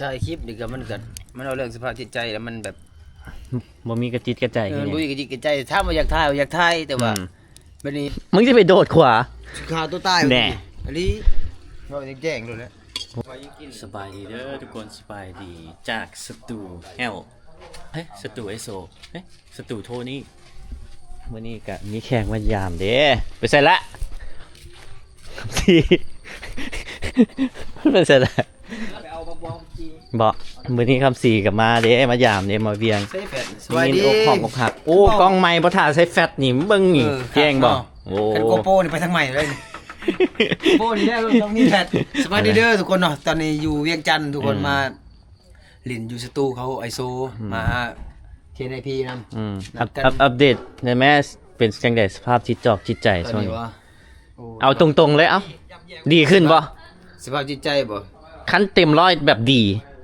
ຖ່າຍຄລິບນີ້ກໍ ມັນກໍ ມັນເອົາເລື່ອງສະພາບຈິດໃຈ ແລ້ວມັນແບບ ບໍ່ມີກະຈິດກະໃຈ ເອີ ຄືຫຍັງ ບໍ່ມີກະຈິດກະໃຈ. ຖາມວ່າຢາກຖ່າຍ ຢາກຖ່າຍ ແຕ່ວ່າ ອືມ ບັດນີ້ ມຶງຊິໄປໂດດຂົວ ຊິຂ້າຕົວຕາຍ ແນ່ ອີ່ຫຼີ ເວົ້າແຈ້ງໆໂລດແຫຼະ. ສະບາຍດີເດີທຸກຄົນ ສະບາຍດີຈາກສະຕູແຫ້ວ ເອີ ສະຕູໄອໂຊ ເອີ ສະຕູໂທນີ້. ມື້ນີ້ກະມີແຂກມາຢາມເດ້. ໄປໃສລະ ຄຳສີ ໄປໃສລະ? ບໍ່ ມື້ນີ້ຄຳສີກໍມາເດ້ ມາຢາມເດ້ ມາວຽງ. ມີຍິນອົກຫອມອົກຫັກ. ໂອ້ ກ້ອງໃໝ່ບໍ່ຖ້າໃສ່ແຟດນີ້ ເບິ່ງນີ້ ເອີ ແຈ້ງບໍ່? ໂອ້ ຄັນໂກໂປນີ້ໄປທາງໃໝ່ເລີຍນີ້ ໂກໂປນີ້ແຫຼະ ຕ້ອງມີແຟດ. ສະບາຍດີເດີທຸກຄົນເນາະ ຕອນນີ້ຢູ່ວຽງຈັນ ທຸກຄົນ ອືມ ມາຫຼິ້ນຢູ່ສະຕູເຂົາ ໄອໂຊ ອືມ ມາຫາ ເຄເອນໄອພີ ນຳ ອືມ ອັບເດດໄດ້ແມ ເປັນຈັ່ງໃດສະພາບຈິດຈອກຈິດໃຈຊ່ວງນີ້? ເອົາຕົງໆເລີຍ ເອົ້າ ດີຂຶ້ນບໍ່? ສະພາບຈິດໃຈບໍ່? ຄັນເຕັມຮ້ອຍແບບດີ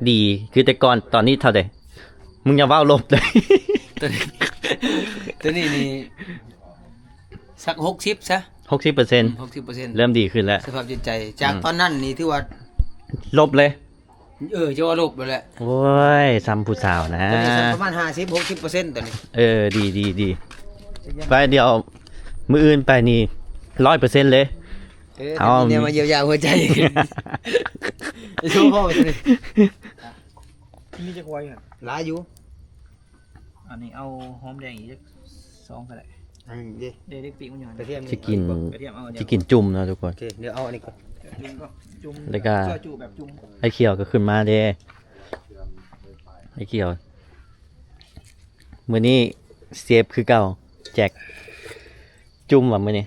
ດີຄືແຕ່ກ່ອນ ຕອນນີ້ເທົ່າໃດ? ມຶງຢ່າເວົ້າລົບເດີ ໂຕນີ້ ໂຕນີ້ນີ້ ສັກຫົກສິບຊະ ຫົກສິບເປີເຊັນ ອືມ ຫົກສິບເປີເຊັນ ເລີ່ມດີຂຶ້ນແລ້ວ ສະພາບຈິດໃຈ ຈາກ ອືມ ຕອນນັ້ນນີ້ຖືວ່າລົບເລີຍ. ເອີ ຈະວ່າລົບແລ້ວແຫຼະ. ໂອ້ຍ ສ່ຳຜູ້ສາວນະ ຕອນນີ້ສ່ຳປະມານຫ້າສິບ ຫົກສິບເປີເຊັນຕອນນີ້. ເອີ ດີໆໆ ໄປ ດຽວມື້ອື່ນໄປນີ້ຮ້ອຍເປີເຊັນເລີຍ. ເອີ ເອົາ ແນວມາຢຽວຢາຫົວໃຈ ໄປໂຊພໍ່ໄປໂຊນີ້. ມີຈັກຫວຍຫັ້ນ? ຫຼາຍຢູ່. ອັນນີ້ເອົາຫອມແດງອີກຈັກສອງກໍໄດ້. ອັນນີ້ເດ້ ເດ້ ເດັກປີກມັນຢູ່ຫັ້ນ ກະທຽມ ຊິກິນ ກະທຽມເອົາ ຊິກິນຈຸ່ມເນາະທຸກຄົນ. ໂອເຄ ດຽວເອົາອັນນີ້ກ່ອນ ຈຸ່ມກໍຈຸ່ມ ແລ້ວກໍ ຊ່ວຍຈຸແບບຈຸ່ມ. ໄອ້ຂຽວກໍຂຶ້ນມາເດ້ ໄອ້ຂຽວ ມື້ນີ້ເຊຟຄືເກົ່າ ແຈັກ ຈຸ່ມວ່າມື້ນີ້.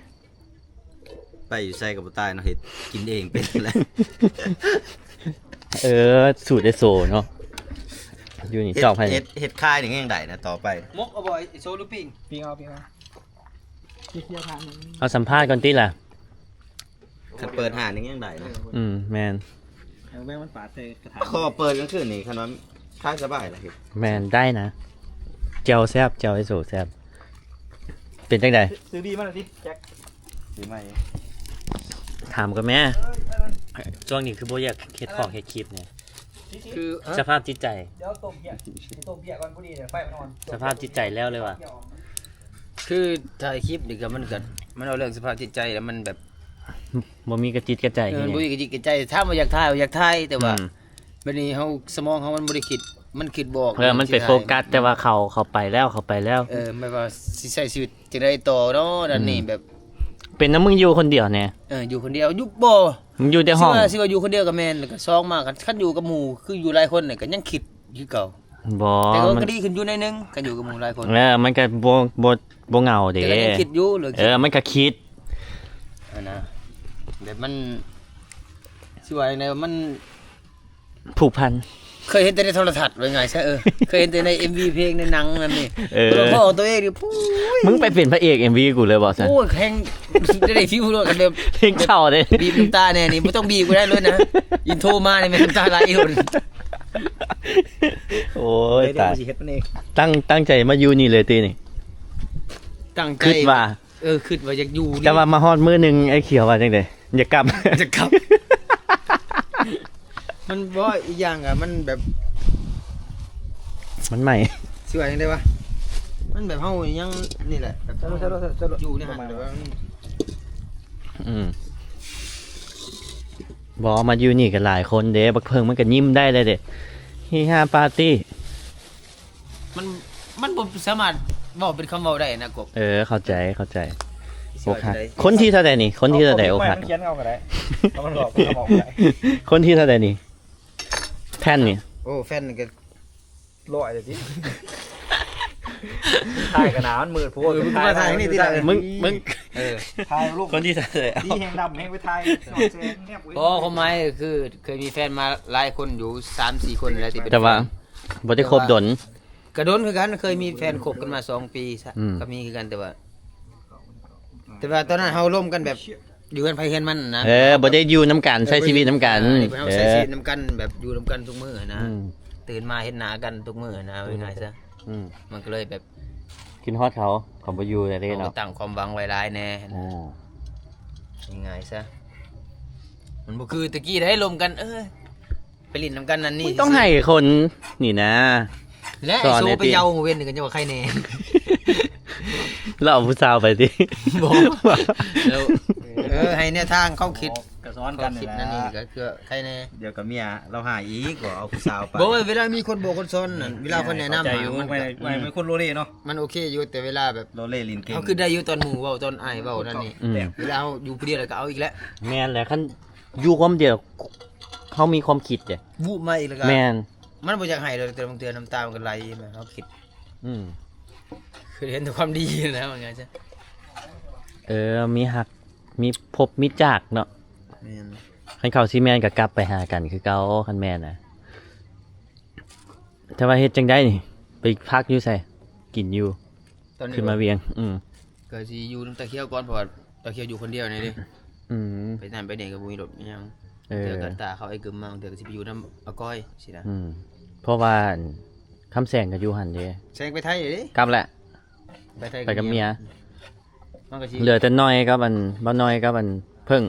ໄປຢູ່ໃສກໍບໍ່ຕາຍເນາະ ເຮັດກິນເອງເປັນແຫຼະ. ເອີ ສູດໄອໂຊເນາະ ຢູ່ນີ້ ເຮັດ ຊອບໃຫ້ ເຮັດ ເຮັດຂາຍນີ້ຍັງໄດ້ນະຕໍ່ໄປ. ມົກເອົາບໍ່ ໄອໂຊ ຫຼືປີ້ງ? ປີ້ງເອົາ ປີ້ງເອົາ. ເອົາສຳພາດກ່ອນຕິລະ ຄັນເປີດຮ້ານນີ້ຍັງໄດ້ນະ. ອືມ ແມ່ນ. ເອົາແມ່ງມັນປາດໃສ່ກະຖາງ ຂໍເປີດກາງຄືນນີ້ ຄັນວ່າຂາຍສະບາຍລະເຮັດ. ແມ່ນ ໄດ້ນະ ແຈ່ວແຊບ ແຈ່ວໄອໂສແຊບ. ເປັນຈັ່ງໃດ? ຊື້ບີມາແລ້ວຕິແຈັກ? ຊື້ໃໝ່ ຖາມກ່ອນແມ້. ເອີ ອັນນັ້ນ ຊ່ວງນີ້ຄືບໍ່ຢາກເຮັດຂອງເຮັດຄລິບແນ່? ຄື ສະພາບຈິດໃຈ ດຽວຕົ້ມເບຍ ຕົ້ມເບຍກ່ອນ ພໍດີໄຟມັນອ່ອນ. ສະພາບຈິດໃຈແລ້ວເລີຍວ່າ ຄືຖ່າຍຄລິບນີ້ກໍ ມັນກໍ ມັນເອົາເລື່ອງສະພາບຈິດໃຈ ແລ້ວມັນແບບ ບໍ່ມີກະຈິດກະໃຈ ເອີ ຄືຫຍັງ ບໍ່ມີກະຈິດກະໃຈ. ຖາມວ່າຢາກຖ່າຍ ຢາກຖ່າຍ ແຕ່ວ່າ ອືມ ບັດນີ້ເຮົາ ສະໝອງເຮົາມັນບໍ່ໄດ້ຄິດ ມັນຄິດບໍ່ອອກ ເອີ ມັນໄປໂຟກັສ ແຕ່ວ່າເຂົາ ເຂົາໄປແລ້ວ ເຂົາໄປແລ້ວ. ເອີ ແບບວ່າຊິໃຊ້ຊີວິດຈັ່ງໃດຕໍ່ເນາະ ອັນນີ້ ອືມ ແບບ ເປັນນຳມຶງຢູ່ຄົນດຽວແນ່? ເອີ ຢູ່ຄົນດຽວ ຢູ່ ບໍ່ ມັນຢູ່ແຕ່ຫ້ອງ ຊິວ່າ ຊິວ່າຢູ່ຄົນດຽວກໍແມ່ນ ແລ້ວກໍສອງມາ ຄັນ ຄັນຢູ່ກັບໝູ່ ຄືຢູ່ຫຼາຍຄົນນີ້ກໍຍັງຄິດ ຄືເກົ່າ. ບໍ່ ແຕ່ກໍ ມັນ ກໍດີຂຶ້ນຢູ່ໜ້ອຍໜຶ່ງ ຄັນຢູ່ກັບໝູ່ຫຼາຍຄົນ. ເອີ ມັນກໍບໍ່ ບໍ່ ບໍ່ເຫງົາເດ້ ແຕ່ກໍຍັງຄິດຢູ່ ເລື່ອງ ເອີ ຄິດ ມັນກໍຄິດ ຫັ້ນນະ ແບບມັນ ຊິວ່າຈັ່ງໃດ ມັນຜູກພັນ. ເຄີຍເຫັນແຕ່ໃນໂທລະທັດ ວ່າງ່າຍຊະ ເອີ ເຄີຍເຫັນແຕ່ໃນເອັມວີເພງ ໃນໜັງນັ້ນນີ້ ເອີ ບໍ່ພໍ້ຕົວເອງນີ້ ໂອ້ຍ ມຶງໄປເປັນພະເອກເອັມວີກູເລີຍບໍ່ຊັ້ນ? ໂອ້ຍ ແຮງ ຈະໄດ້ຟີວໂລດ ຄັນແບບ ເພງເຊົາເດ້ ບີບນ້ຳຕາແນ່ນີ້ ບໍ່ຕ້ອງບີບກໍໄດ້ໂລດນະ ອິນໂທມານີ້ແມ່ນນ້ຳຕາໄຫຼໂລດ. ໂອ້ຍ ຕາຍ ຊິເຮັດມັນເອງ. ຕັ້ງ ຕັ້ງໃຈມາຢູ່ນີ້ເລີຍຕິນີ້? ຕັ້ງໃຈ ຄິດວ່າ ເອີ ຄິດວ່າຢາກຢູ່ນີ້ ແຕ່ວ່າມາຮອດມື້ໜຶ່ງ ໄອ້ຂຽວວ່າຈັ່ງໃດ? ຢາກກັບ ຢາກກັບ ມັນບໍ່ ອີກຢ່າງກະມັນແບບ ມັນໃໝ່ ຊິວ່າຈັ່ງໃດວະ ມັນແບບເຮົາຍັງນີ້ແຫຼະ ແບບຢູ່ໃນຫັ້ນ ອືມ ບໍ່ ມາຢູ່ນີ້ກໍຫຼາຍຄົນເດ້ ບັກເຜິ້ງມັນກໍຍິ້ມໄດ້ເລີຍເດ້ ຮີຮາປາຕີ້. ມັນ ມັນບໍ່ສາມາດເວົ້າເປັນຄຳເວົ້າໄດ້ນະ ກົບ. ເອີ ເຂົ້າໃຈ ເຂົ້າໃຈ. ອົກຫັກ ຄົນທີເທົ່າໃດນີ້? ຄົນທີເທົ່າໃດ ອົກຫັກ? ຂຽນເອົາກໍໄດ້ ເອົາມັນບອກ ເອົາບອກກໍໄດ້. ຄົນທີເທົ່າໃດນີ້? ແຟນນີ້ ໂອ້ ແຟນນີ້ກໍຮ້ອຍແລ້ວຕິ. ຖ່າຍກັນນະ ມັນມືດໂພດ ເອີ ມຶງມາຖ່າຍນີ້ຕິລະ ມຶງ ມຶງ ເອີ ຖ່າຍຮູບ ຄົນທີເທົ່າໃດ? ດີແຮງດຳແຮງໄປຖ່າຍ ໂອ້ ຄວາມໝາຍກໍຄື ເຄີຍມີແຟນມາຫຼາຍຄົນຢູ່ ສາມສີ່ຄົນແລ້ວ ທີ່ເປັນ ແຕ່ວ່າ ແຟນ ບໍ່ໄດ້ຄົບດົນ ແຕ່ວ່າ ກະດົນຄືກັນ ເຄີຍມີແຟນຄົບກັນມາສອງປີຊະ ອືມ ກໍມີຄືກັນ ແຕ່ວ່າ ແຕ່ວ່າຕອນນັ້ນເຮົາລົມກັນແບບ ຢູ່ເຮືອນໃຜເຮືອນມັນນະ ເອີ ບໍ່ໄດ້ຢູ່ນຳກັນ ເອີ ໃຊ້ຊີວິດນຳກັນ ເອີ ເຮົາໃຊ້ຊີວິດນຳກັນ ແບບຢູ່ນຳກັນທຸກມື້ນະ ອືມ ຕື່ນມາເຫັນໜ້າກັນທຸກມື້ນະ ເອີ ເວົ້າງ່າຍຊະ ອືມ ມັນກໍເລີຍແບບ ຄິດຮອດເຂົາ ເຂົາບໍ່ຢູ່ແລ້ວເນາະ ເຮົາກໍຕັ້ງຄວາມຫວັງໄວ້ຫຼາຍແດ່ ອ່າ ເວົ້າງ່າຍຊະ ມັນບໍ່ຄືແຕ່ກີ້ໃດ ລົມກັນ ເອີ ໄປຫຼິ້ນນຳກັນນັ້ນນີ້ ມຶງຕ້ອງໃຫ້ຄົນນີ້ນະ ແລະ ສອນ ໄອ້ໂຊ ໄອ້ຕິ ໄປເຍົາເວັນນີ້ກໍຍັງວ່າໃຄແດ່ ແລ້ວເອົາຜູ້ສາວໄປຕິ ບໍ່ ແລ້ວ ເອີ ໃຫ້ແນວທາງຄວາມຄິດ ກໍສອນກັນ ຄວາມຄິດນັ້ນນີ້ ແຫຼະ ກໍຄືໃຄແດ່ ດຽວກໍເມຍລາວຫາຍອີກ ກໍເອົາຜູ້ສາວໄປ ບໍ່ ເວລາມີຄົນບອກຄົນສອນນັ້ນ ເວລາເພິ່ນແນະນຳ ເຂົ້າໃຈຢູ່ ມັນ ມັນ ມັນເປັນຄົນໂລເລເນາະ ມັນໂອເຄຢູ່ ແຕ່ເວລາແບບ ໂລເລຫຼິ້ນເກັ່ງ ເຮົາຄິດໄດ້ຢູ່ຕອນໝູ່ເວົ້າ ຕອນອ້າຍເວົ້ານັ້ນນີ້ ອືມ ເວລາເຮົາຢູ່ຜູ້ດຽວແລ້ວກໍເອົາອີກແຫຼະ ແມ່ນແຫຼະ ຄັນ ຢູ່ຄວາມດຽວ ເຮົາມີຄວາມຄິດເດ້ ວືບມາອີກແລ້ວກໍ ແມ່ນ ມັນບໍ່ຢາກໃຫ້ດອກ ແຕ່ບາງເທື່ອນ້ຳຕາມັນກໍໄຫຼ ແມ່ນເຮົາຄິດ ອືມ ຄືເຫັນແຕ່ຄວາມດີນະ ວ່າງ່າຍຊະ ເອີ ມີຮັກ ມີພົບມີຈາກເນາະ ແມ່ນ ຄັນເຂົາຊິແມ່ນກໍກັບໄປຫາກັນຄືເກົ່າ ຄັນແມ່ນນະ ແຕ່ວ່າເຮັດຈັ່ງໃດນີ້ ໄປພັກຢູ່ໃສ ກິນຢູ່ ຕອນນີ້ ຂຶ້ນມາວຽງ ອືມ ກໍຊິຢູ່ນຳຕາຂຽວກ່ອນ ເພາະວ່າຕາຂຽວຢູ່ຄົນດຽວນີ້ເດ້ ອືມ ໄປນັ້ນໄປນີ້ກໍບໍ່ມີລົດມີຫຍັງ ເອີ ເທື່ອກໍຕາເຂົາໄອ້ກຶມມາ ບາງເທື່ອກໍຊິໄປຢູ່ນຳອາກ້ອຍຊີ້ນະ ອືມ ເພາະວ່າ ອັນ ຄຳແສງກໍຢູ່ຫັ້ນເດ້ ແສງໄປໄທເດ້ ກັບແຫຼະ ໄປໄທ ໄປກັບເມຍ ມັນກໍຊິ ເຫຼືອແຕ່ນ້ອຍກັບ ອັນ ບ່າວນ້ອຍກັບ ອັນ ເພິ່ງ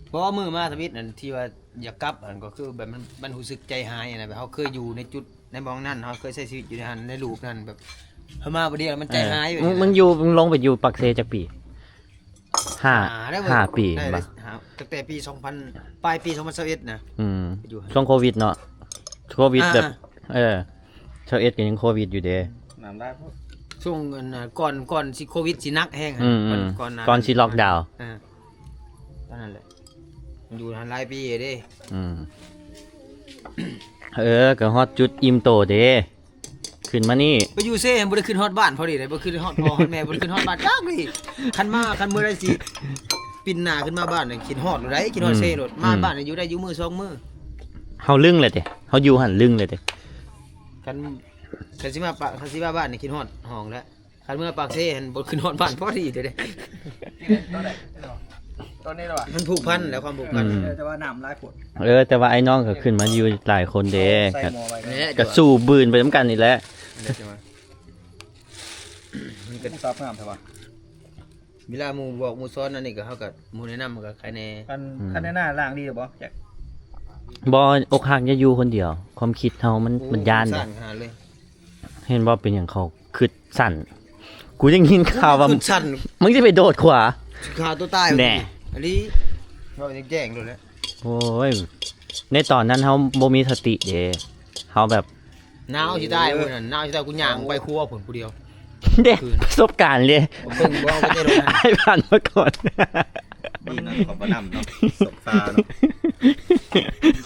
ເພາະວ່າມື້ມາທຳອິດນັ້ນ ທີ່ວ່າຢາກກັບຫັ້ນ ກໍຄືແບບມັນ ມັນຮູ້ສຶກໃຈຫາຍຫັ້ນນະ ແບບເຮົາເຄີຍຢູ່ໃນຈຸດ ໃນໝ່ອງນັ້ນ ເຮົາເຄີຍໃຊ້ຊີວິດຢູ່ໃນຫັ້ນ ໃນຮູບນັ້ນ ແບບເຮົາມາບໍ່ໄດ້ ມັນໃຈຫາຍ ເອີ ເວຍ ມຶງ ມຶງຢູ່ ມຶງລົງໄປຢູ່ປາກເຊຈັກປີ? ຫ້າ ຫ້າແລ້ວເວີຍ ຫ້າປີ ໄດ້ ແມ່ນບໍ່? ຫ້າ ຕັ້ງແຕ່ປີສອງພັນ ປາຍປີສອງພັນຊາວເອັດນະ ອືມ ຢູ່ຫັ້ນ ຊ່ວງໂຄວິດເນາະ ໂຄວິດ ອ່າ ແບບ ເອີ ຊາວເອັດກໍຍັງໂຄວິດຢູ່ເດ້ ນ້ຳຫຼາຍໂພດ ຊ່ວງ ອັນ ກ່ອນ ກ່ອນຊິໂຄວິດຊິໜັກແຮງ ອືມໆ ກ່ອນ ກ່ອນໜ້າ ກ່ອນຊິລັອກດາວ ເອີ ຕອນນັ້ນແຫຼະ ຢູ່ຫັ້ນຫຼາຍປີເດ້ ອືມ ເອີ ກໍຮອດຈຸດອີ່ມໂຕເດ້ ຂຶ້ນມານີ້ ໄປຢູ່ເຊບໍ່ໄດ້ຂຶ້ນຮອດບ້ານພໍດີເດ້ ບໍ່ຂຶ້ນຮອດພໍ່ຮອດແມ່ ບໍ່ໄດ້ຂຶ້ນຮອດບ້ານຈັກທີ ຄັນມາ ຄັນມື້ໃດຊິປິ່ນໜ້າຂຶ້ນມາບ້ານນີ້ ຄິດຮອດໂລດໃດ໋ ຄິດຮອດເຊໂລດ ອືມ ມາບ້ານນີ້ຢູ່ໄດ້ຢູ່ມື້ສອງມື້ ເຮົາລຶ້ງເລີຍເດ້ ເຮົາຢູ່ຫັ້ນລຶ້ງເລີຍເດ້ ຄັນ ຄັນຊິມາປະ ຄັນຊິມາບ້ານນີ້ຄິດຮອດຫ້ອງແລ້ວ ຄັນເມືອປາກເຊຫັ້ນບໍ່ຂຶ້ນຮອດບ້ານພໍດີເດ້ ຕອນນີ້ລະຫວາ ມັນຜູກພັນແຫຼະ ຄວາມຜູກພັນ ອືມ ເອີ ແຕ່ວ່ານ້ຳຫຼາຍໂພດ ເອີ ແຕ່ວ່າອ້າຍນ້ອງກໍຂຶ້ນມາຢູ່ຫຼາຍຄົນເດ້ ໃສ່ໝໍ້ໄວ້ ກໍ ແລະ ກໍສູ້ບືນໄປນຳກັນນີ້ແຫຼະ ແລະ ມັນກໍຕອບງາມແທ້ວ່າ ເວລາໝູ່ບອກໝູ່ສອນອັນນີ້ກໍ ເຮົາກໍໝູ່ແນະນຳມັນກໍໃຄແດ່ ຄັນ ອືມ ຄັນແນະນຳລ້າງດີບໍ່ ບໍ່ ອົກຫັກຢ່າຢູ່ຄົນດຽວ ຄວາມຄິດເຮົາມັນ ໂອ້ ມັນຢ້ານເດ້ ເຫັນບໍ່ ເປັນຫຍັງເຂົາ ຄິດສັ້ນ ກູຍັງຍິນຂ່າວວ່າ ຄິດສັ້ນ ມຶງຊິໄປໂດດຂວາ ຊິຂ້າຕົວຕາຍ ແນ່ ອີ່ຫຼີ ເວົ້າແຈ້ງໆໂລດແຫຼະ ໂອ້ຍ ໃນຕອນນັ້ນເຮົາບໍ່ມີສະຕິເດ້ ເຮົາແບບ ໜາວຊິຕາຍມື້ນັ້ນ ໜາວຊິຕາຍ ກູຍ່າງໄປຄົວພຸ້ນຜູ້ດຽວ ເດ້ ປະສົບການເດ້ ເບິ່ງບໍ່ ເອົາໄປເດ້ ອ້າຍຜ່ານມາກ່ອນ ດີນະ ເຂົາບໍ່ນຳເນາະ ສົບຕາເນາະ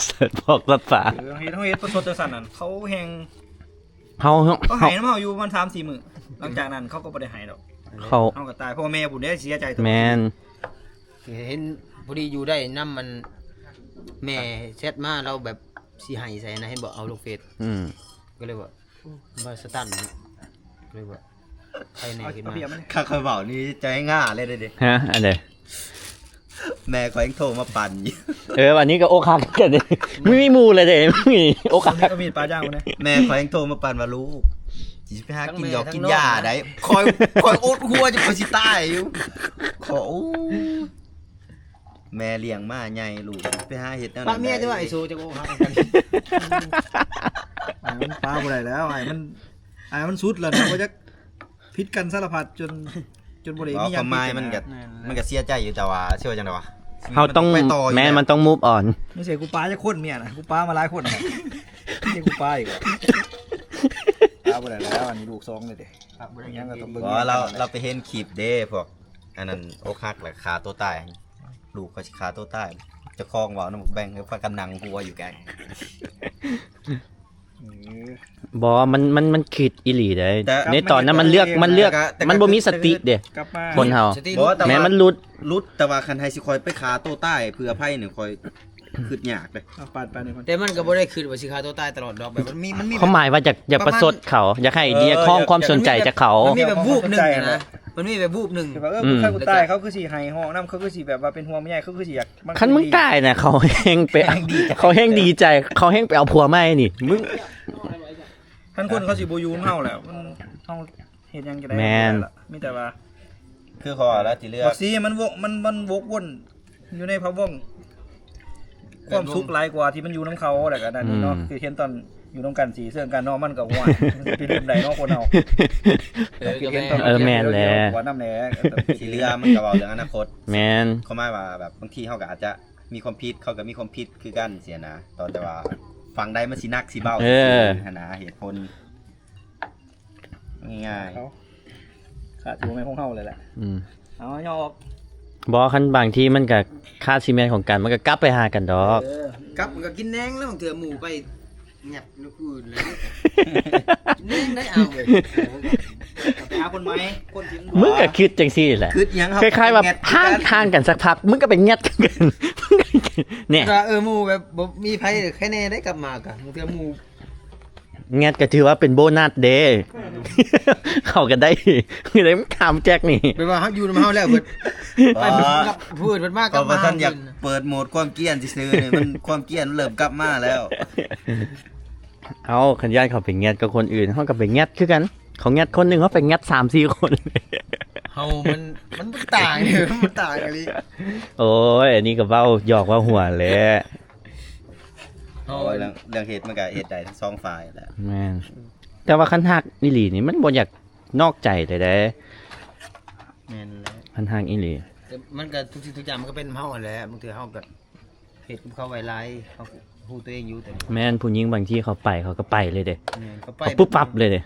ເສີດບອກສັດປ່າ ເອີ ເຮົາເຮັດ ເຮົາເຮັດປະຊົດຈັ່ງຊັ້ນນັ້ນ ເຂົາແຮ່ງ ເຮົາ ເຂົາໃຫ້ນຳເຮົາຢູ່ປະມານສາມສີ່ມື້ ຫຼັງຈາກນັ້ນເຂົາກໍບໍ່ໄດ້ໃຫ້ດອກ ເຂົາ ເຮົາກໍຕາຍ ພໍ່ແມ່ຜູ້ໃດເສຍໃຈ ແມ່ນ ເຫັນພໍດີຢູ່ໄດ້ນຳ ອັນ ແມ່ແຊັດມາ ລາວແບບຊິໃຫ້ໃສ່ນະ ເຫັນບໍ່ ເອົາລົງເຟສ ອືມ ກໍເລີຍວ່າ ໂອ້ ມາສະຕັນ ກໍເລີຍວ່າ ໃຄແນ່ຂຶ້ນມາ ເອົາເປຍບມັນ ຄັນຂ້ອຍເວົ້ານີ້ໃຈງ່າເລີຍເດ້ ຮະ ອັນໃດ? ແມ່ຂ້ອຍຍັງໂທມາປັ່ນຢູ່ ເອີ ອັນນີ້ກໍອົກຫັກກັນເດ້ ມີໝູ່ແລ້ວເດ້ ມີອົກຫັກ ເອົາມີດປາດຢາງພຸ້ນນະ ແມ່ຂ້ອຍຍັງໂທມາປັ່ນວ່າ ລູກ ຊິໄປຫາກິນຢອກກິນຢາໄດ໋ ຂ້ອຍ ຂ້ອຍອົດຫົວຈົນຂ້ອຍຊິຕາຍຢູ່ ຂໍ ໂອ້ ແມ່ລ້ຽງມາໃຫຍ່ ລູກຊິໄປຫາເຮັດແນວນັ້ນ ປະເມຍ ໄດ້ ແຕ່ວ່າໄອ້ໂຊຈະອົກຫັກກັນ ອ້າຍມັນປາບໍ່ໄດ້ແລ້ວ ອ້າຍມັນ ອ້າຍມັນສຸດແລ້ວນະ ບໍ່ຈັກ ຜິດກັນສາລະພັດ ຈົນ ຈົນບໍ່ໄດ້ມີຫຍັງ ຄວາມໝາຍມັນກໍ ມັນກໍເສຍໃຈຢູ່ ແຕ່ວ່າຊິວ່າຈັ່ງໃດວະ ເຮົາຕ້ອງ ແມ່ນ ມັນຕ້ອງ move on ມີໃສ່ກູປາຈັກຄົນເມຍນະ ກູປາມາຫຼາຍຄົນ ມີໃສ່ກູປາອີກ ປາບໍ່ໄດ້ແລ້ວ ອັນນີ້ລູກສອງເລີຍເດ້ ຍັງກໍຕ້ອງເບິ່ງ ບໍ່ ລາວ ລາວໄປເຫັນຄລິບເດ້ ພວກອັນນັ້ນ ອົກຫັກແລ້ວຂ້າຕົວຕາຍ ລູກຂ້ອຍຊິຂ້າຕົວຕາຍ ເຈົ້າຂອງເວົ້ານຳບັກແບງ ພາກັນນັ່ງຫົວຢູ່ແກງ ເອີ ບໍ່ ມັນ ມັນ ມັນຄິດອີ່ຫຼີເດ້ ໃນຕອນນັ້ນມັນເລືອກ ມັນເລືອກ ມັນບໍ່ມີສະຕິເດ້ ກັບມາ ຄົນເຮົາ ບໍ່ ແຕ່ວ່າ ແມ່ນມັນຫຼຸດ ຫຼຸດ ແຕ່ວ່າຄັນໃຫ້ຊິຂ້ອຍໄປຂ້າໂຕຕາຍເພື່ອໃຜນີ້ ຂ້ອຍຄິດຍາກເດ້ ເອົາປາດ ປາດນີ້ ແຕ່ມັນກໍບໍ່ໄດ້ຄິດວ່າຊິຂ້າໂຕຕາຍຕະຫຼອດດອກ ແບບມັນມີ ມັນມີ ຄວາມໝາຍວ່າຢາກ ຢາກປະຊົດເຂົາ ຢາກໃຫ້ເດຍຄອງຄວາມສົນໃຈຈາກເຂົາ ມັນມີແບບວູບໜຶ່ງນະ ມັນມີແບບວູບໜຶ່ງ ຄືວ່າ ເອີ ອືມ ຄັນກູຕາຍເຂົາຄືຊິໃຫ້ຮ້ອງນຳ ເຂົາຄືຊິແບບວ່າເປັນຫ່ວງເປັນໃຍ ເຂົາຄືຊິຢາກ ຄັນມຶງຕາຍນະ ເຂົາແຮ່ງໄປ ເຂົາແຮ່ງດີໃຈ ເຂົາແຮ່ງໄປເອົາຜົວໃໝ່ນີ້ ມຶງ ຄັນຄົນເຂົາຊິບໍ່ຢູ່ນຳເຮົາແລ້ວ ມັນ ເຮົາເຮັດຫຍັງກໍໄດ້ ແມ່ນ ມີແຕ່ວ່າ ຄືຂ້ອຍວ່າລະທີ່ເລືອກ ບັກສີມັນວົກ ມັນ ມັນວົກວົນຢູ່ໃນພະວົງ ຄວາມສຸກຫຼາຍກວ່າທີ່ມັນຢູ່ນຳເຂົາ ແລ້ວກໍນັ້ນເນາະ ອືມ ຄືເຫັນຕອນຢູ່ນຳກັນຊິເຊິ່ງກັນເນາະ ມັນກໍ ໂອ້ຍ ຊິໄປລືມໄດ້ເນາະຄົນເຮົາ ເອີ ຄິດເຫັນຕອນ ເອີ ແມ່ນແຫຼະ ວ່ານຳແດ່ ທີ່ເຫຼືອມັນກໍເວົ້າເລື່ອງອະນາຄົດ ແມ່ນ ຄວາມໝາຍວ່າແບບບາງທີເຮົາກໍອາດຈະມີຄວາມຜິດ ເຂົາກໍມີຄວາມຜິດຄືກັນຊີ້ນະ ຕອນແຕ່ວ່າຝັ່ງໃດມັນຊິໜັກຊິເບົາ ເອີ ຊີ້ນະ ຫັ້ນນະ ເຫດຜົນ ງ່າຍໆ ຂາດຊິບໍ່ແມ່ນຂອງເຮົາແຫຼະ ອືມ ເອົາຫຍໍ້ອອກ ບໍ່ ຄັນບາງທີມັນກະຂາດຊິແມ່ນຂອງກັນ ມັນກະກັບໄປຫາກັນດອກ ເອີ ກັບມັນກະກິນແໜງແລ້ວ ບາງເທື່ອໝູ່ໄປຫຍັບຢູ່ອື່ນແລ້ວ ກິນແໜງໄດ້ເອົາເວີຍ ໄປຫາຄົນໃໝ່ ຄົນທີ່ມັນບໍ່ ມຶງກະຄິດຈັ່ງຊີ້ແຫຼະ ຄິດຫຍັງ ຄ້າຍໆວ່າ ແງ່ນກັນ ຜ່ານກັນສັກພັກ ມຶງກະໄປແງ່ນກັນ ແນ່ ເອີ ໝູ່ແບບບໍ່ມີໃຜແຄ່ແນ່ໄດ້ກັບມາກະ ບາງເທື່ອໝູ່ ແງ່ນກໍຖືວ່າເປັນໂບນັດເດ້ ເຂົາກໍໄດ້ ໄດ້ຖາມແຈັກນີ້ ແບບວ່າເຮົາຢູ່ນຳເຮົາແລ້ວເພິ່ນ ອໍ ເພິ່ນມາກັບ ເພິ່ນມາກັບ ເພາະວ່າ ມາ ທ່ານຢາກເປີດໂໝດຄວາມກ້ຽນຊື່ໆ ນີ້ມັນຄວາມກ້ຽນເລີ່ມກັບມາແລ້ວ ເອົາ ຄັນຢ້ານເຂົາໄປແງ່ນກັບຄົນອື່ນ ເຮົາກໍໄປແງ່ນຄືກັນ ເຂົາແງ່ນຄົນໜຶ່ງ ເຮົາໄປແງ່ນສາມສີ່ຄົນ ເຮົາມັນ ມັນຕ່າງເດ້ ມັນຕ່າງອີ່ຫຼີ ໂອ້ຍ ອັນນີ້ກໍເວົ້າຢອກເວົ້າຫົວແຫຼະ ເຮົາ ເລື່ອງ ເລື່ອງເຮັດມັນກໍເຮັດໄດ້ທັງສອງຝ່າຍແຫຼະ ແມ່ນ ແຕ່ວ່າຄັນຮັກອີ່ຫຼີນີ້ມັນບໍ່ຢາກນອກໃຈເລີຍເດ້ ແມ່ນແຫຼະ ຄັນຮັກອີ່ຫຼີ ແຕ່ມັນກໍທຸກສິ່ງທຸກຢ່າງມັນກໍເປັນນຳເຮົາຫັ້ນແຫຼະ ບາງເທື່ອເຮົາກໍເຮັດກັບເຂົາໄວ້ຫຼາຍ ເຮົາຮູ້ຕົວເອງຢູ່ ແຕ່ ແມ່ນ ຜູ້ຍິງບາງທີເຂົາໄປ ເຂົາກໍໄປເລີຍເດ້ ແມ່ນ ເຂົາໄປ ເຂົາປຸບປັບເລີຍເດ້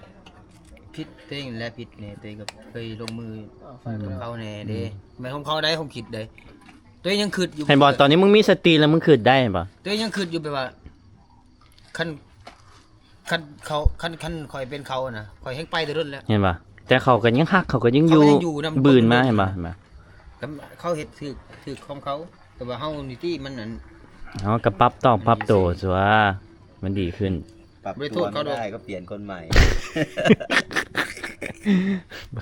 ຜິດຕົວເອງແຫຼະ ຜິດແນ່ ຕົວເອງກໍເຄີຍລົງມື ອືມ ກັບເຂົາແນ່ເດ້ ອືມ ແມ່ນຂອງເຂົາໄດ້ ຄວາມຄິດໄດ້ ຕົວເອງຍັງຄິດຢູ່ ເຫັນບໍ່ ຕອນນີ້ມຶງມີສະຕິແລ້ວ ມຶງຄິດໄດ້ ເຫັນບໍ່ ຕົວເອງຍັງຄິດຢູ່ ແບບວ່າ ຄັນ ຄັນເຂົາ ຄັນ ຄັນຂ້ອຍເປັນເຂົານະ ຂ້ອຍແຮ່ງໄປແຕ່ດົນແລ້ວ ເຫັນບໍ່ ແຕ່ເຂົາກໍຍັງຮັກ ເຂົາກໍຍັງຢູ່ ເຂົາກໍຍັງຢູ່ນຳ ບືນມາ ເຫັນບໍ່ ເຫັນບໍ່ ກໍເຂົາເຮັດຖືກ ຖືກຂອງເຂົາ ແຕ່ວ່າເຮົານີ້ຕິ ມັນນັ້ນ ເຮົາກໍປັບຕອບປັບໂຕ ມັນດີຂຶ້ນ ຕົວະ ມັນດີຂຶ້ນ ປັບຕົວໄດ້ກໍປ່ຽນຄົນໃໝ່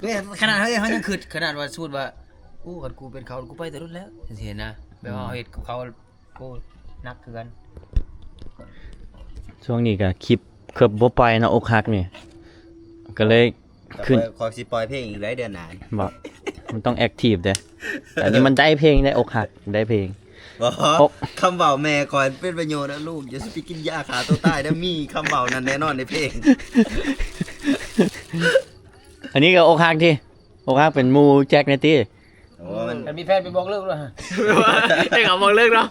ແມ່ນ ຂະໜາດເຮົາ ເຮົາຍັງຄິດ ຂະໜາດວ່າ ສົມມຸດວ່າ ໂອ້ ຄັນກູເປັນເຂົາ ກູໄປແຕ່ດົນແລ້ວ ຈັ່ງຊີ້ນະ ແບບວ່າ ອືມ ເຮົາເຮັດກັບເຂົາ ໂອ້ ໜັກຄືກັນ ຊ່ວງນີ້ກໍຄລິບເກືອບບໍ່ປ່ອຍເນາະ ອົກຫັກນີ້ ກໍເລີຍຂຶ້ນ ຂ້ອຍ ຂ້ອຍຊິປ່ອຍເພງອີກໄດເດືອນໜ້າ ບໍ່ ມັນຕ້ອງແອັກທີບເດ້ ອັນນີ້ມັນໄດ້ເພງໄດ໋ ອົກຫັກໄດ້ເພງ ບໍ່ ອົກ ຄຳເວົ້າແມ່ຂ້ອຍເປັນປະໂຫຍດນະລູກ ຢ່າຊິໄປກິນຢາຂ້າຕົວຕາຍເດີ ມີຄຳເວົ້ານັ້ນແນ່ນອນໃນເພງ ອັນນີ້ກໍອົກຫັກຕິ ອົກຫັກເປັນໝູ່ແຈັກແນ່ຕິ ໂອ້ ມັນ ຄັນມີແຟນໄປບອກເລີກໂລດ ໃຫ້ເຂົາບອກເລີກເນາະ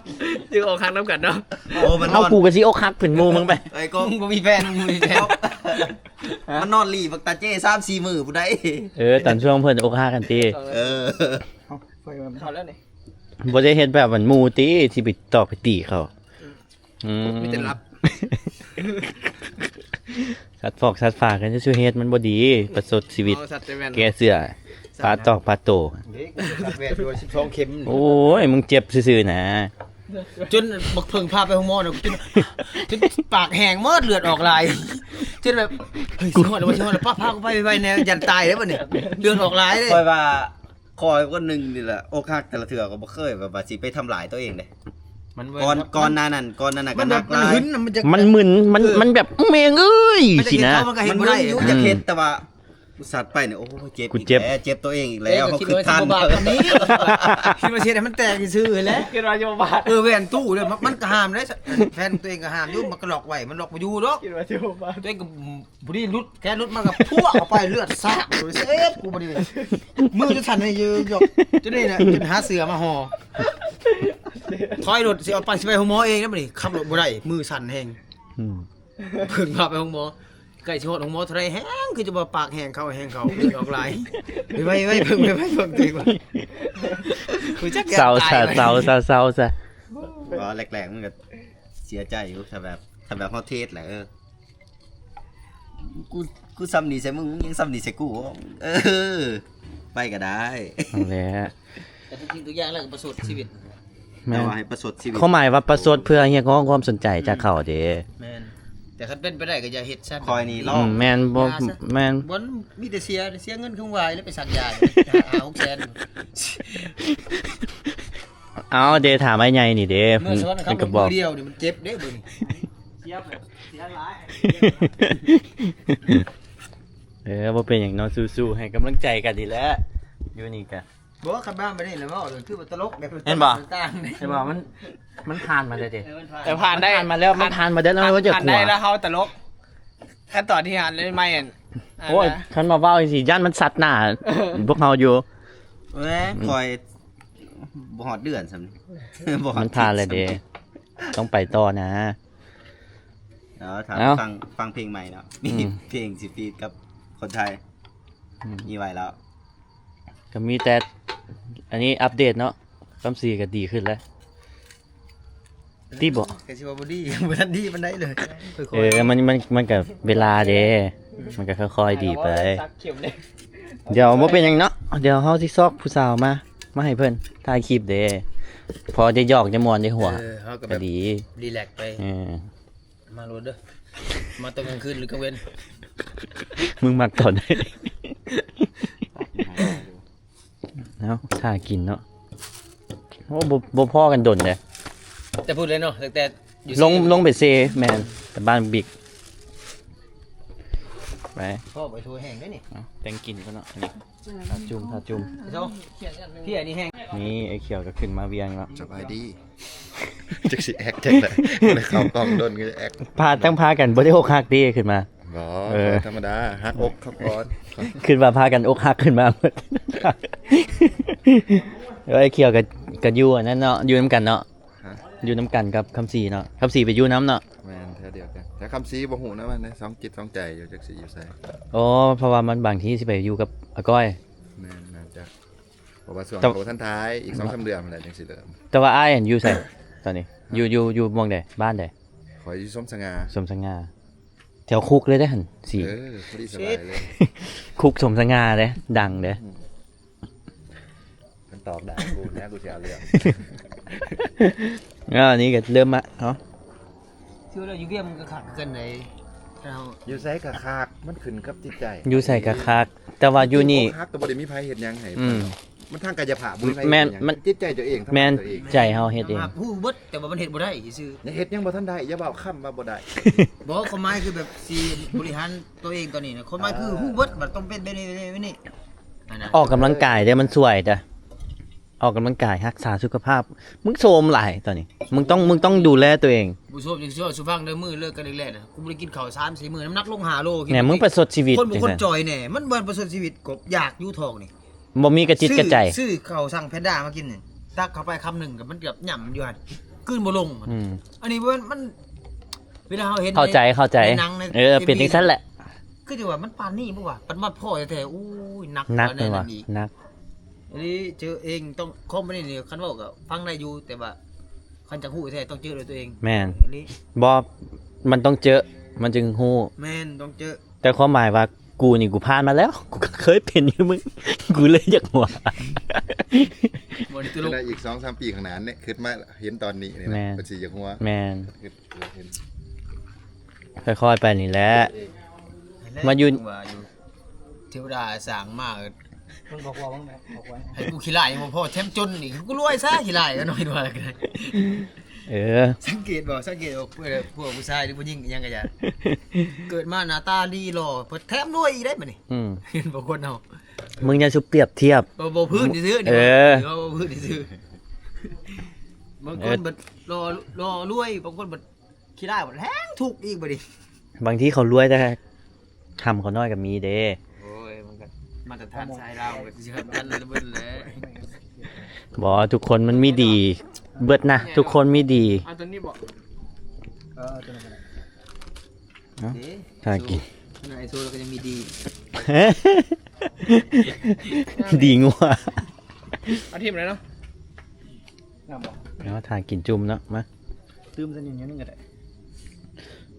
ຈຶ່ງອົກຫັກນຳກັນເນາະ ໂອ້ ມັນ ເອົາ ນອນ ກູກໍຊິອົກຫັກເປັນໝູ່ມຶງໄປ ເອີຍ ກໍ ມຶງບໍ່ມີແຟນ ມຶງບໍ່ມີແຟນ ມັນນອນຫຼີບັກຕາເຈ້ສາມສີ່ມື້ພຸ້ນໃດ ເອີ ຕອນຊ່ວງເພິ່ນອົກຫັກກັນຕິ ເອີ ເຂົ້າແລ້ວນີ້ ບໍ່ໄດ້ເຮັດແບບໝູ່ຕິ ຊິໄປຕອກໄປຕີເຂົາ ອືມ ອືມ ມີແຕ່ລັບ ສັດຟອກສັດຟາກັນຊື່ເຮັດມັນບໍ່ດີ ປະຊົດຊີວິດ ເອົາສັດແຕ່ແມ່ນ ແກ່ເສື້ອ ປາຕອກປາໂຕ ເດ້ ສັດແວດຢູ່ສິບສອງເຂັມ ໂອ້ຍ ມຶງເຈັບຊື່ໆນະ ຈົນບັກເຜິ້ງພາໄປໂຮງໝໍນະ ຈົນ ຈົນປາກແຫ້ງໝົດ ເລືອດອອກຫຼາຍ ຈົນແບບ ເຮີ້ຍ ຊິຮອດແລ້ວ ຊິຮອດແລ້ວ ປ້າ ພາກູໄປໄວໆແດ່ ຢ້ານຕາຍເດ້ບັດນີ້ ເລືອດອອກຫຼາຍເດ້ ຂ້ອຍວ່າ ຂ້ອຍຄົນໜຶ່ງນີ້ແຫຼະ ອົກຫັກແຕ່ລະເທື່ອກໍບໍ່ເຄີຍແບບວ່າຊິໄປທຳລາຍຕົວເອງເດ້ ມັນ ກ່ອນ ກ່ອນໜ້ານັ້ນ ກ່ອນໜ້ານັ້ນກໍໜັກຫຼາຍ ມັນມຶນ ມັນ ເອີ ມັນແບບ ແມ່ງເອີຍ ມັນຈະ ຊີ້ນະ ເຮັດ ມັນມຶນຢູ່ ຢາກເຮັດ ອືມ ແຕ່ວ່າອຸດສັດໄປນີ້ ໂອ້ຍ ເຈັບ ກູເຈັບ ອີກແລ້ວ ເຈັບ ເຈັບຕົວເອງອີກແລ້ວ ເອີ ເຮົາຄິດວ່າຊິບໍ່ບາດປານນີ້ ຄິດວ່າຊິເຮັດໃຫ້ມັນແຕກຊື່ໆແຫຼະ ຄິດວ່າຊິບໍ່ບາດ ເອີ ແວ່ນຕູ້ເດ້ ມັນ ມັນກໍຫ້າມໄດ້ ແຟນຕົວເອງກໍຫ້າມຢູ່ ມັນກໍລັອກໄວ້ ມັນລັອກບໍ່ຢູ່ດອກ ຄິດວ່າຊິບໍ່ບາດ ຕົວເອງກໍ ພໍດີຫຼຸດ ແຂນຫຼຸດມາກໍພວກເຂົ້າໄປ ເລືອດສາດ ເຊັບ ກູບໍ່ດີ ມືຈົນສັ່ນໃຫ້ຢູ່ ຍົກ ຈົນນີ້ນະ ຈົນຫາເສື້ອມາຫໍ່ ຖອຍລົດຊິອອກໄປ ຊິໄປໂຮງໝໍເອງນະບັດນີ້ ຂັບລົດບໍ່ໄດ້ ມືສັ່ນແຮງ ອືມ ເພິ່ງພາໄປໂຮງໝໍ ໃກ້ຊິຮອດໂຮງໝໍເທົ່າໃດ ແຮງຄືຈະວ່າປາກແຫ້ງ ເຂົ້າແຫ້ງເຂົ້າ ເລືອດອອກຫຼາຍ ໄວໆ ໄວໆ ເພິ່ງ ໄວໆ ເພິ່ງ ເຊົາຊະ ເຊົາຊະ ເຊົາຊະ ວ່າແລກໆ ມັນກໍເສຍໃຈຢູ່ ຖ້າແບບ ຖ້າແບບເຮົາເທດແຫຼະ ເອີ ກູ ກູຊ່ຳນີ້ໃສ່ມຶງ ມຶງຍັງຊ່ຳນີ້ໃສ່ກູ ເອີ ໄປກໍໄດ້ ນັ້ນແຫຼະ ແຕ່ທຸກສິ່ງທຸກຢ່າງແລ້ວກໍປະຊົດຊີວິດ ແມ່ນ ແຕ່ວ່າໃຫ້ປະຊົດຊີວິດ ຄວາມໝາຍວ່າປະຊົດເພື່ອຮຽກຮ້ອງຄວາມສົນໃຈຈາກເຂົາເດ້ ແມ່ນ ແຕ່ຄັນເປັນໄປໄດ້ກໍຢ່າເຮັດຊະ ຂ້ອຍນີ້ລອງ ອືມ ແມ່ນ ບໍ່ ຢ່າຊະ ແມ່ນ ບໍ່ ມີແຕ່ເສຍ ເສຍເງິນຄືວາຍແລ້ວໄປສັກຢາ ຫ້າຫົກແສນ ເອົາເດ ຖາມອ້າຍໃຫຍ່ນີ້ເດ ເມື່ອສະຫວັນນະຄຳ ເພິ່ນກໍບອກ ມື້ດຽວນີ້ມັນເຈັບເດ້ເບິ່ງ ເສຍແບບ ເສຍຫຼາຍ ເອີ ບໍ່ເປັນຫຍັງເນາະ ສູ້ໆ ໃຫ້ກຳລັງໃຈກັນນີ້ແຫຼະ ຢູ່ນີ້ກະ ບໍ່ ຄັນມາບັດນີ້ລະເວົ້າ ຄືວ່າຕະຫຼົກແບບ ເຫັນບໍ່? ຕ່າງໆ ເຫັນບໍ່? ມັນ ມັນຜ່ານມາແລ້ວເດ້ ເອີ ມັນຜ່ານ ເອີ ຜ່ານໄດ້ ມັນຜ່ານມາແລ້ວ ມັນຜ່ານມາແລ້ວ ມັນຈະ ຜ່ານໄດ້ແລ້ວ ເຮົາຕະຫຼົກ. ຄັນຕອນທີ່ຫັນໃໝ່ໆ ອັນ ໂອ້ຍ ອັນນະ ຄັນມາເວົ້າຈັ່ງຊີ້ ຢ້ານມັນຊັດໜ້າ ເອີ ພວກເຮົາຢູ່. ແມ່ນ ອືມ ຂ້ອຍບໍ່ຮອດເດືອນຊ້ຳ ບໍ່ຮອດ ມັນຜ່ານແລ້ວເດ້ ຕ້ອງໄປຕໍ່ນະ. ເອົາ ຖ້າ ເອົາ ຟັງ ຟັງເພງໃໝ່ເນາະ ອືມ ມີເພງຊິຟີດກັບຄົນໄທ ອືມ ມີໄວ້ແລ້ວ ກໍມີແຕ່ ອັນນີ້ອັບເດດເນາະ ຄຳສີກໍດີຂຶ້ນແລ້ວ ຕິບໍ່? ກໍຊິວ່າບໍ່ດີ ບໍ່ທັນດີປານໃດເລີຍ ເອີ ມັນ ມັນ ມັນກໍເວລາເດ້ ມັນກໍຄ່ອຍໆດີໄປ. ດຽວບໍ່ເປັນຫຍັງເນາະ ດຽວເຮົາຊິຊອກຜູ້ສາວມາ ມາໃຫ້ເພິ່ນຖ່າຍຄລິບເດ້ ພໍໄດ້ຢອກໄດ້ມ່ວນໄດ້ຫົວ ເອີ ເຮົາກໍແບບ ກໍດີ ຣີແລັກໄປ ເອີ ມາໂລດເດີ ມາຕອນກາງຄືນຫຼືກາງເວັນ ມຶງມັກຕອນໃດ? ເອົາ ຖ້າກິນເນາະ ໂອ້ ບໍ່ ບໍ່ພໍ້ກັນດົນເດ້ ແຕ່ພຸ້ນເລີຍເນາະ ຕັ້ງແຕ່ຢູ່ ລົງ ເຊ ລົງໄປເຊ ແມ່ນ ແຕ່ບ້ານບິກ ໄປ ພໍ້ໄປໂທແຫ້ງເດ້ນີ້ ເອົາ ແຕ່ງກິນກ່ອນເນາະ ອັນນີ້ ຖ້າຈຸ່ມ ຖ້າຈຸ່ມ ເຈົ້າ ເພຍນີ້ແຫ້ງ ນີ້ໄອ້ຂຽວກໍຂຶ້ນມາວຽງແລ້ວ ສະບາຍດີ ຈັກຊິແອັກຈັ່ງໃດ ບໍ່ໄດ້ເຂົ້າກ້ອງດົນກໍແອັກ ພາ ຕັ້ງພາກັນບໍ່ໄດ້ອົກຫັກຕິຂຶ້ນມາ ບໍ່ ເອີ ທຳມະດາ ຫັກອົກເຂົາກ່ອນ ຄິດວ່າພາກັນອົກຫັກຂຶ້ນມາໝົດ ເອີ ໄອ້ຂຽວກໍ ກໍຢູ່ອັນນັ້ນເນາະ ຢູ່ນຳກັນເນາະ ຮະ ຢູ່ນຳກັນກັບຄຳສີເນາະ ຄຳສີໄປຢູ່ນຳເນາະ ແມ່ນ ແຖວດຽວກັນ ແຕ່ຄຳສີບໍ່ຮູ້ນະວ່າໃນສອງຈິດສອງໃຈຢູ່ ຈັກຊິຢູ່ໃສ ອໍ ເພາະວ່າມັນບາງທີຊິໄປຢູ່ກັບອາກ້ອຍ ແມ່ນ ໜ້າຈະ ເພາະວ່າຊ່ວງ ແຕ່ ໂຕທັນທ້າຍ ອີກສອງສາມເດືອນພຸ້ນແຫຼະ ຈັ່ງຊິເລີ່ມ ແຕ່ວ່າອ້າຍຫັ້ນຢູ່ໃສຕອນນີ້? ຮະ ຢູ່ ຢູ່ ຢູ່ໝ່ອງໃດ? ບ້ານໃດ? ຂ້ອຍຢູ່ສົມສະຫງ່າ ສົມສະຫງ່າ ແຖວຄຸກເລີຍເດ້ຫັ້ນ ສີ ເອີ ພໍດີສະບາຍເລີຍ ຄຸກສົມສະຫງ່າເດ້ ດັງເດ້ ອືມ ມັນຕອກດ່າງກູແລ້ວ ກູຊິເອົາເລື່ອງ ອ່າ ນີ້ກໍເລີ່ມມາເນາະ ຄືວ່າຢູ່ວຽງມັນກໍຄັກຄືກັນໃດ ຢູ່ໃສກໍຄັກ ມັນຂຶ້ນກັບຈິດໃຈ ຢູ່ໃສກໍຄັກ ແຕ່ວ່າຢູ່ນີ້ ອົກຫັກກໍບໍ່ໄດ້ມີໃຜເຮັດຫຍັງໃຫ້ ອືມ ມັນທາງກາຍະພາບ ບໍ່ມີໃຜເຮັດຫຍັງ ແມ່ນ ມັນ ຈິດໃຈເຈົ້າເອງ ແມ່ນ ທຳຮ້າຍຕົວເອງ ໃຈເຮົາເຮັດເອງ ເຮົາຮັກຮູ້ເບິດ ແຕ່ວ່າມັນເຮັດບໍ່ໄດ້ຊື່ໆ ຍັງເຮັດຍັງບໍ່ທັນໄດ້ ຢ່າເວົ້າຄຳວ່າບໍ່ໄດ້ ບໍ່ ຄວາມໝາຍຄືແບບຊິບໍລິຫານຕົວເອງຕອນນີ້ນະ ຄວາມໝາຍຄື ເອີ ຮູ້ເບິດວ່າຕ້ອງເປັນແບບນີ້ ແບບນີ້ ອັນນັ້ນ ອອກກຳລັງກາຍເດ້ ມັນຊ່ວຍເດ້ ອອກກຳລັງກາຍ ຮັກສາສຸຂະພາບ ມຶງໂຊມຫຼາຍຕອນນີ້ ມຶງຕ້ອງ ມຶງຕ້ອງດູແລຕົວເອງ ບໍ່ໂຊມ ຊິເວົ້າສູ່ຟັງເດີ ມື້ເລີກກັນອີກແລ້ວນະ ກູບໍ່ໄດ້ກິນເຂົ້າສາມສີ່ມື້ ນ້ຳໜັກລົງຫ້າໂລ ແມ່ນ ມຶງປະຊົດຊີວິດ ຄົນບໍ່ຄົນຈ່ອຍແດ່ ມັນບໍ່ປະຊົດຊີວິດ ກໍຢາກຢູ່ທ້ອງນີ້ ບໍ່ມີກະຈິດກະໃຈ ຊື້ ຊື້ເຂົ້າສັ່ງແພນດ້າມາກິນນີ້ ຕັກເຂົ້າໄປຄຳໜຶ່ງກໍມັນແບບຫຍ້ຳຢູ່ຫັ້ນ ກືນບໍ່ລົງ ອືມ ອັນນີ້ມັນ ມັນ ເວລາເຮົາເຫັນ ເຂົ້າໃຈ ເຂົ້າໃຈ ໃນໜັງ ໃນ ເອີ ເອັມວີ ເປັນຈັ່ງຊັ້ນແຫຼະ ຄືຈະວ່າມັນປານນີ້ບໍ່ວະ ປານມາພໍ້ແທ້ໆ ໂອ້ຍ ໜັກ ໜັກ ກວ່ານັ້ນອີກ ໜັກ ອັນນີ້ເຈີເອງ ຕ້ອງ ຄອມພານີນີ້ ຄັນເວົ້າກໍຟັງໄດ້ຢູ່ ແຕ່ວ່າຄັນຈະຮູ້ແທ້ຕ້ອງເຈີດ້ວຍຕົວເອງ ແມ່ນ ອີ່ຫຼີ ບໍ່ ມັນຕ້ອງເຈີ ມັນຈຶ່ງຮູ້ ແມ່ນ ຕ້ອງເຈີ ແຕ່ຄວາມໝາຍວ່າ ກູນີ້ກູຜ່ານມາແລ້ວ ກູກໍເຄີຍເປັນຢູ່ມຶງ ກູເລີຍຢາກຫົວ ບໍ່ໄດ້ຕະຫຼົກ ອີກສອງສາມປີຂ້າງໜ້ານີ້ ຄິດມາເຫັນຕອນນີ້ນີ້ນະ ແມ່ນ ມັນຊິຢາກຫົວ ແມ່ນ ຄິດ ຄິດເຫັນ ຄ່ອຍໆໄປນີ້ແຫຼະ ມາຢູ່ ວ່າຢູ່ ເທວະດາສ້າງມາ ເພິ່ນກໍກວາເບິ່ງແມ່ນ ໃຫ້ກູຂີ້ລ້າຍຍັງບໍ່ພໍ ແຖມຈົນອີກ ກູລວຍຊະຂີ້ລ້າຍກໍໜ້ອຍວ່າ ເອີ ສັງເກດບໍ່ ສັງເກດບໍ່ ພວກ ພວກຜູ້ຊາຍຫຼືຜູ້ຍິງອີ່ຫຍັງກໍຢ່າ ເກີດມາໜ້າຕາດີຫຼໍ່ ເພິ່ນແຖມລວຍອີກໄດ໋ບັດນີ້ ອືມ ເຫັນບໍ່ຄົນເຮົາ ມຶງຢ່າສູ່ປຽບທຽບ ບໍ່ ບໍ່ພື້ນຊື່ໆ ເອີ ເອີ ບໍ່ພື້ນຊື່ໆ ບາງຄົນ ເອີ ບັດຫຼໍ່ ຫຼໍ່ລວຍ ບາງຄົນບັດຂີ້ລ້າຍ ບັດແຮງທຸກອີກບັດນີ້ ບາງທີເຂົາລວຍແຕ່ ຄຳເຂົານ້ອຍກໍມີເດ້ ໂອ້ຍ ມັນກໍມາດຕະຖານຊາຍລາວ ມັນກໍຊິຮັບກັນລະເບິດແຫຼະ ບໍ່ ທຸກຄົນມັນມີດີເບິດນະ ທຸກຄົນມີດີ ເອົາຕົວນີ້ບໍ່ ເອີ ເອົາຕົວນັ້ນກໍໄດ້ ເອົ້າ ເດ້ ຖ້າກິນ ນາຍໂຊລະກໍຍັງມີດີ ດີງົວ ເອົາຖິ້ມເລີຍເນາະ ງາມບໍ່ ເອົາ ຖ້າກິນຈຸ່ມເນາະ ມາ ຕື່ມໃສ່ໜ້ອຍໜຶ່ງກໍໄດ້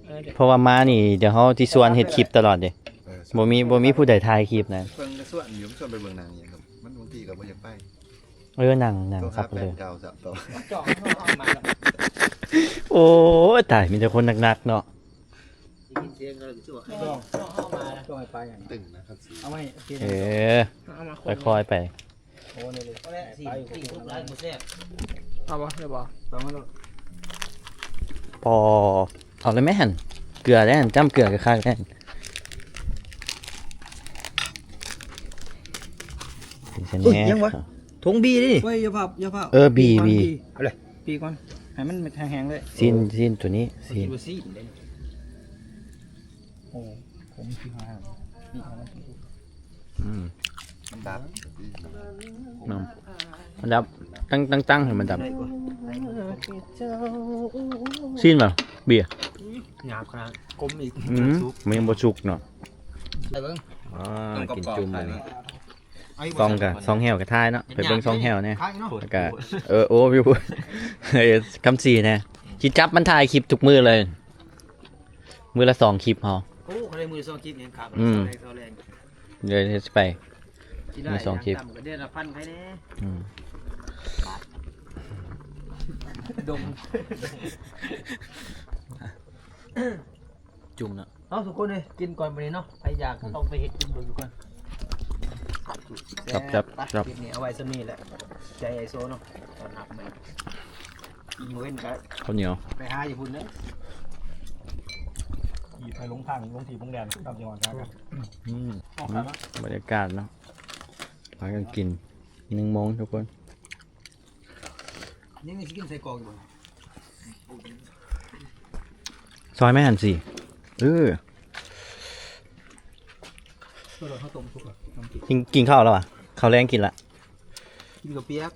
ເອີ ເພາະວ່າມານີ້ ດຽວເຮົາຊິຊວນເຮັດຄລິບຕະຫຼອດເດ້ ເອີ ບໍ່ມີ ບໍ່ມີຜູ້ໃດຖ່າຍຄລິບນະ ເພິ່ນກໍຊວນຢູ່ ຊວນໄປເບິ່ງໜັງອີ່ຫຍັງ ມັນບາງທີກໍບໍ່ຢາກໄປ ເອີ ໜັງ ໜັງ ໂທຫາ ຄັກເລີຍ ແຟນເກົ່າຊະ ໂອ້ຍ ຕາຍ ມີແຕ່ຄົນໜັກໆເນາະ ໄດ້ຍິນສຽງກໍຄືວ່າ ເອີ ຕ້ອງໃຫ້ໄປຫຍັງ ຕຶງນະຄັບ ເອີ ເອົາມາຄົນ ຄ່ອຍໆໄປ ໂອ້ ນີ້ເລີຍ ເອົາແຫຼະ ຊິກິນທຸກຫຼາຍບໍ່ແຊບ ເອົາບໍ່ ໄດ້ບໍ່ ຕ້ອງເອົາໂລດ ພໍ ເອົາເລີຍແມ່ຫັ້ນ ເກືອແດ່ຫັ້ນ ຈ້ຳເກືອຄັກໆແດ່ຫັ້ນ ເປັນຊັ້ນແດ່ ອຸ້ຍ ຫຍັງວະ ຖົງບີເດ້ນີ້. ໂອ້ຍ ຢ່າພາບ ຢ່າພາບ ເອີ ບີ ບີ ປີກ່ອນ ເອົາເລີຍ ປີກ່ອນ ໃຫ້ມັນແຫ້ງໆເລີຍ. ຊີ້ນ ຊີ້ນໂຕນີ້ ຊີ້ນ ໂອ້ ຜົມຊິຫາ ອືມ ມັນດັບ ມັນດັບ ຕັ້ງ ຕັ້ງ ຕັ້ງໃຫ້ມັນດັບ. ຊີ້ນບໍ່ ບີ ຫຍາບຂະໜາດ ກົມອີກ ອືມ ມັນຍັງບໍ່ສຸກເນາະ. ໄປເບິ່ງ ອ່າ ກິນຈຸ່ມບັດນີ້ ສອງກະ ສອງແຫ້ວກະຖ່າຍເນາະ ໄປເບິ່ງສອງແຫ້ວແດ່ ແລ້ວກະ ເອີ ໂອ້ ຢູ່ ຄຳສີແດ່ ຊິຈັບມັນຖ່າຍຄລິບທຸກມື້ເລີຍ ມື້ລະສອງຄລິບເຮົາ. ໂອ້ ຄັນໄດ້ມື້ລະສອງຄລິບນີ້ຄັກ ອືມ ເຊົາແລງ ເດີ ຊິໄປ ມື້ລະສອງຄລິບ ເດືອນລະພັນໃຜແດ່ ອືມ ດົງ ຈຸ່ມເນາະ. ເອົາ ທຸກຄົນເອີຍ ກິນກ່ອນບັດນີ້ເນາະ ໃຜຢາກ ອືມ ຕ້ອງໄປເຮັດກິນເບິ່ງຢູ່ກ່ອນ. ແຊບ ແຊບ ແຊບ ຄລິບນີ້ເອົາໄວ້ສ່ຳນີ້ແຫຼະ ໃຈໄອໂຊເນາະ ຕອນຮັບແມ່ ອີກມື້ເວັ້ນກະ ເຂົ້າໜຽວ ໄປຫາຢູ່ພຸ້ນເດີ ຂີ່ໄປລົງທາງ ລົງທີ່ໂຮງແຮມ ຕາມຈັງຫວັດ ອືມ ອອກມາ ບັນຍາກາດເນາະ ພາກັນກິນ ໜຶ່ງໂມງທຸກຄົນ. ຍັງຊິກິນໄສ້ກອກຢູ່ບໍ່? ຊອຍແມ່ຫັ້ນຊິ ເອີ ເຮົາຕົ້ມສຸກແລ້ວ ກິນ ກິນເຂົ້າແລ້ວຫວາ? ເຂົ້າແລງກິນລະ ກິນເຂົ້າປຽກ.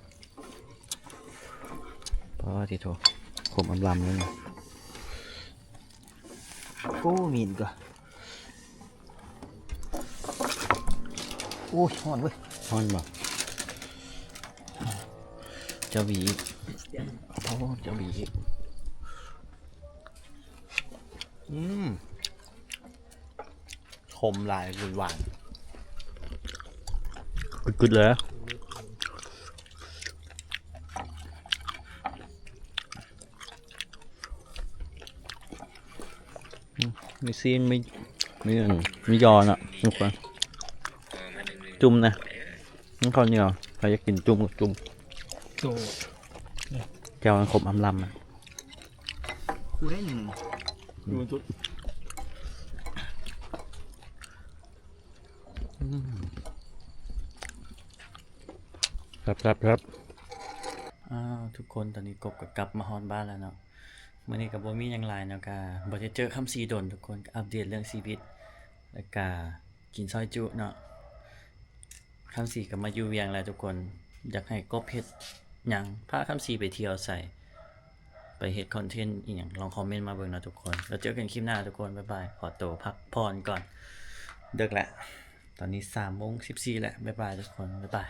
ປາດຕິໂທ ຂົມອຳລຳເລີຍນີ້. ໂອ້ ມີດກໍ ໂອ້ຍ ຮ້ອນເວີຍ. ຮ້ອນບໍ່? ຈະຫວີອີກ ໂອ້ ຈະຫວີອີກ. ອືມ ຂົມຫຼາຍ ຫວານໆ ກຶດໆເລີຍ. ອືມ ມີຊີ້ນ ມີ ມີອັນ ມີຢໍເນາະ ທຸກຄົນ. ຈຸ່ມນະ ມັນເຂົ້າໜຽວ ໃຜຢາກກິນຈຸ່ມກໍຈຸ່ມ. ໂອ້ ແຈ່ວມັນຂົມອຳລຳນະ. ກູໄດ້ໜຶ່ງ ຢູ່ຈຸດ ອືມ ແຊບໆໆ. ອ້າວ ທຸກຄົນ ຕອນນີ້ກົບກໍກັບມາຮອດບ້ານແລ້ວເນາະ. ມື້ນີ້ກໍບໍ່ມີຫຍັງຫຼາຍເນາະ ກໍບໍ່ໄດ້ເຈີຄຳສີດົນ ທຸກຄົນ ກໍອັບເດດເລື່ອງຊີວິດ ແລ້ວກໍກິນຊອຍຈຸເນາະ. ຄຳສີກໍມາຢູ່ວຽງແລ້ວ ທຸກຄົນ ຢາກໃຫ້ກົບເຮັດຫຍັງ ພາຄຳສີໄປທ່ຽວໃສ ໄປເຮັດຄອນເທັນອີ່ຫຍັງ ລອງຄອມເມັນມາເບິ່ງເນາະ ທຸກຄົນ. ແລ້ວເຈີກັນຄລິບໜ້າ ທຸກຄົນ ບາຍບາຍ ຂໍໂຕພັກຜ່ອນກ່ອນ ເດິກແລ້ວ ຕອນນີ້ສາມໂມງສິບສີ່ແລ້ວ. ບາຍບາຍ ທຸກຄົນ ບາຍບາຍ.